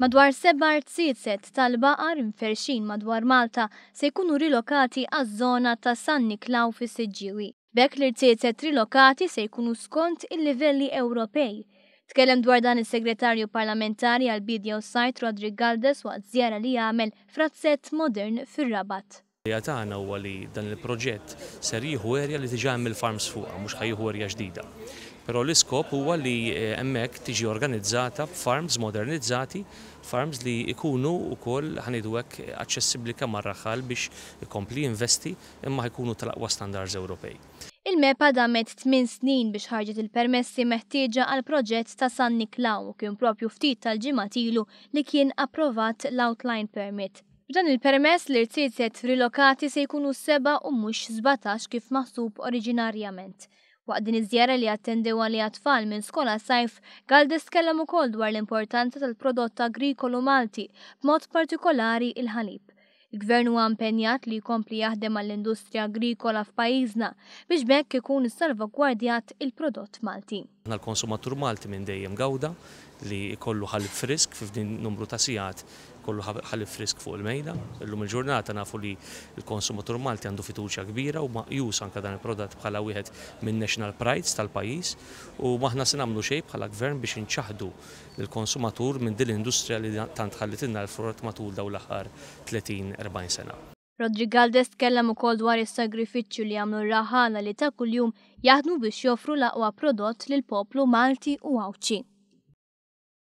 Madwar seba' rziezet tal-baqar imferrxin madwar Malta se jkunu rilokati għaż-żona ta' San Niklaw fis-Siġġiewi. B'hekk l-irziezet rilokati se jkunu skont il-livelli Ewropej. Tkellem dwar dan is-Segretarju Parlamentari għall-Biedja u s-Sajd Roderick Galdes waqt żjara li għamel f'razzett modern fir-Rabat. L-idea tagħna huwa li dan il-proġett ser jieħu area li diġà hemm il-farms fuqha, mhux ħa jieħu area ġdida. Però l-iskop huwa li hemmhekk tiġi organizzata b'farms modernizzati, farms li jkunu wkoll, ħa ngħidu hekk, aċċessibbli kemm għar-raħħal biex ikompli jinvesti imma ħa jkunu tal-aqwa standards Ewropej. Il-MEPA damet tminn snin biex ħarġet il-permessi meħtieġa għall-proġett ta' San Niklaw u kien propju ftit tal-ġimgħat ilu li kien approvat l-outline permit. B'dan il-permess, l-irziezet rilokati se jkunu sebgħa u mhux 17 kif maħsub oriġinarjament. Waqt din iż-żjara li attendew għaliha tfal minn Skola Sajf, Galdes tkellem ukoll dwar l-importanza tal-prodott agrikolu Malti, b'mod partikolari il-ħalib. Il-Gvern huwa impenjat li jkompli jaħdem għall-industrija agrikola f'pajjiżna biex b'hekk ikun issalvagwardjat il-prodott Malti. Aħna l-konsumatur Malti minn dejjem gawda li jkollu ħalib frisk fi f'din numru ta' sigħat jkollu ħalib frisk fuq il-mejda. Illum il-ġurnata nafu li l-konsumatur Malti għandu fiduċja kbira u maqjus anke dan il-prodott bħala wieħed min-national prides tal-pajjiż u m'aħna se nagħmlu xejn bħala Gvern biex inċaħħdu lill-konsumatur minn din l-industrija li tant ħallitilna l-frott matul dawn l-aħħar 30, 40 sena. Roderick Galdes tkellem ukoll dwar is-sagrifiċċju li jagħmlu r-raħħala li ta' kuljum jaħdmu biex joffru l-aqwa prodott lill-poplu Malti u Għawdxi.